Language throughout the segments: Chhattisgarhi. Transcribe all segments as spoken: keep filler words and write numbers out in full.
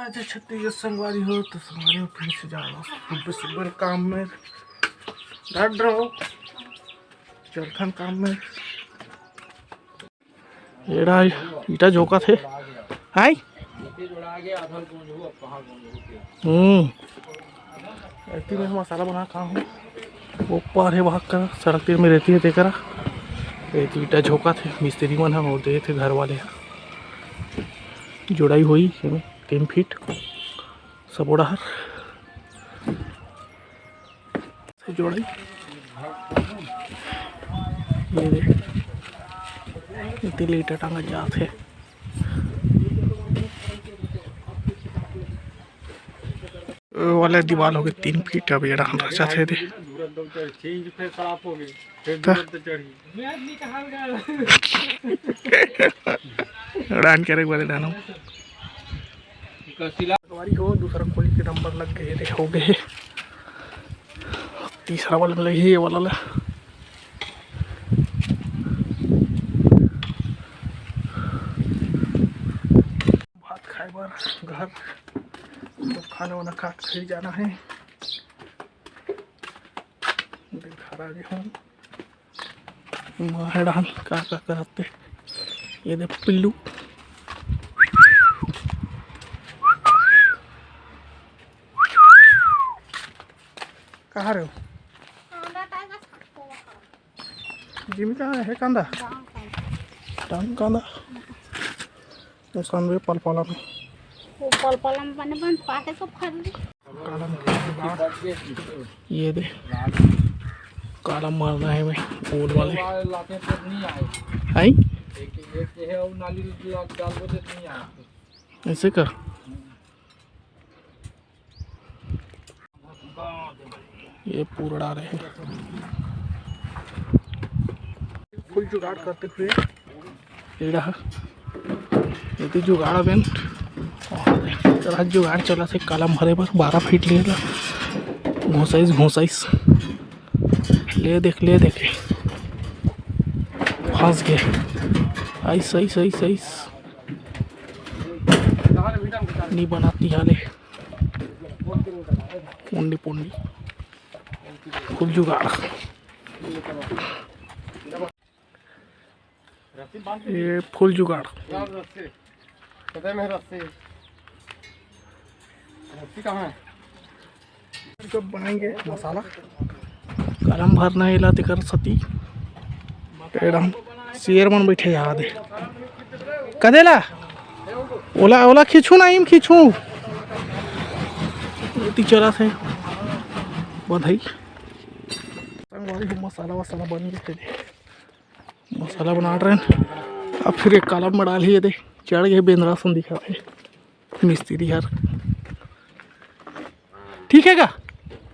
अच्छा छत्तीसगढ़ संगवारी हो, तो संगवारी हो फिर से जाना सुबह सुबह काम में। डट रहो, चलथन काम में। एड़ा ईटा झोंकत हे। हाय। हम्म। एती में मसाला बना खा हूँ। वो पार हे वहाँ का सड़क तीर में रहती है तेकरा। एती ईटा झोंकत हे मिस्त्री मन ह और देत हे घर वाले ह। जुड़ाई होई एमे तीन फीट सबो डहर। से जोड़े। ये दे, इतने ईटा टांगा जात हे। ओ वाला दीवाल हो गए तीन फीट, अब ये डाहन रचा थे दे। तो डाहन करे वाले डाहन। सवारी हो, दूसरा खोली के नंबर लग गए रे, हो गए। तीसरा वाला में लगी ये वाला ला। भात खाए बर घर, तो खाना वाना खा के फिर जाना है। घर आ गए हूँ। माहे डाल का का करते। ये दे पिल्लू। कहाँ रहे हो? जिमी कहाँ है कांदा? टांग कांदा। नुकसान भी पलपला में। वो पलपला में बने बन पाते को फल। काला में ये दे, काला मारना है मैं गोल वाले। लाते तो नहीं आए। आई? एक, एक ये है, वो नाली डाल दो तो नहीं आए। ऐसे कर। ये पूरा डाले हैं। फुल जुगाड़ करते हुए ये रहा। ये तो जुगाड़ बेन। और तरह जुगाड़ चला से काला भरे बर बारह फीट ले ला। घोसाइस, घोसाइस। ले देख, ले देख। फंस गए। आइस, आइस, आइस, आइस। नहीं बनाती हाले। पुंडी, पुंडी। खूब जुगाड़। ये फुल जुगाड़। रस्सी। कदे में रस्सी। रस्सी कहाँ है? जब बनाएंगे मसाला, कलम भरना है ला तेकर सती। एकदम शेर मन बैठे याद है। कदेला? ओला, ओला खींचू ना, इम खींचू। एती चला से बधाई। संगवारी हो, मसाला वसाला बन गए थे। मसाला बना रहे हैं। अब फिर एक कलम में डाल ही दे, चढ़ गए बेंदरा सन दिखा है मिस्त्री यार। ठीक है का?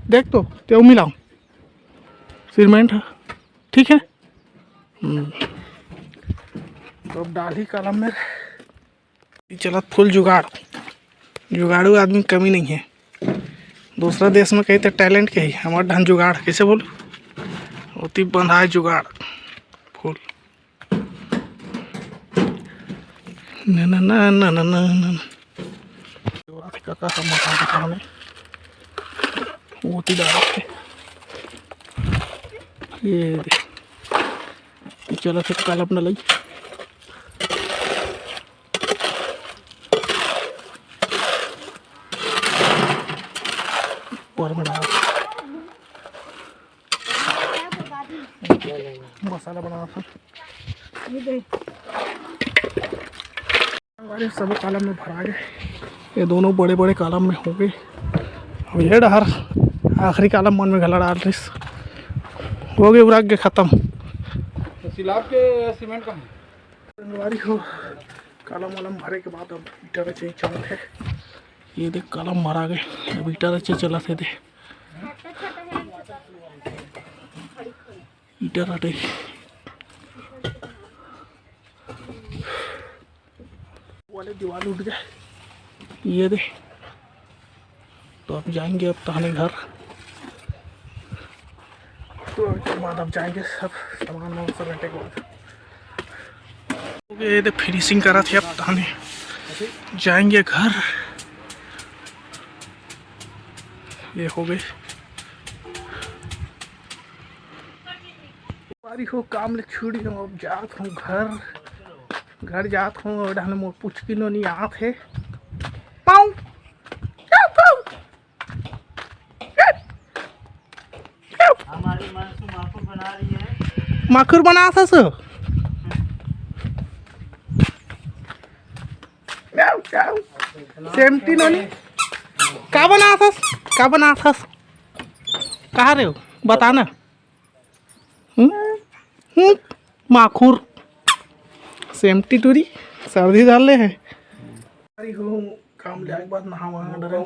देख तो, तेऊ मिलाओ सीमेंट है, ठीक है। हम्म। तो अब डाल ही कलम में। ई चलत फुल जुगाड़, जुगाड़ू आदमी के कमी नहीं है। दूसरा देश में कही तो टैलेंट के ही, हमार ढन जुगाड़ कैसे बोल, ओती बंधा है जुगाड़ फुल। ना, ना, ना। जोरा थे काका का मकान के सामने, ओती डाल के। ये दे, ये चला थे कलम न लई। ऊपर में डाल। मसाला बना था। हमारे सब कॉलम में भरा गए। ये दोनों बड़े बड़े कॉलम में हो गए। अब ये डहर आखिरी कॉलम मन में घला डाल रहीस। हो गए, उराग के खत्म। तो सिलाब के सीमेंट का है? संगवारी हो, कॉलम वॉलम भरे के बाद अब ईटा रचे चलत है। ये देख, कॉलम भरा गए, अब ईटा रचे चलत है दे। ईटा रटे। वाले दीवार उठ गए। ये दे। तो अब जाएंगे अब तहने घर। तो इसके बाद अब जाएंगे सब सामान वामान सब रखने के बाद। ये दे फिनिशिंग करा थे अब तहने जाएंगे घर। ये हो गई। बारी हो काम ले छुड़ी हूँ, अब जात हूँ घर। घर जात हूँ, और डहन मोर पुचकी नोनी आत हे। पाऊ। हमारी मानसू माकुर बना रही है। माकुर बनात हस? म्याऊ, म्याऊ। सेमटी नोनी। का बनात हस? का बनात हस? कहाँ रे हो? बताना। हम्म? हम्म? माखुर। सेमटी टूरी। सर्दी डाले है। अरे हो, काम ले आए के बाद नहावा डरे।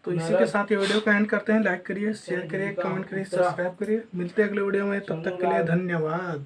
तो इसी के साथ ये वीडियो को एंड करते हैं। लाइक करिए, शेयर करिए, कमेंट करिए, सब्सक्राइब करिए। मिलते हैं अगले वीडियो में, तब तक के लिए धन्यवाद।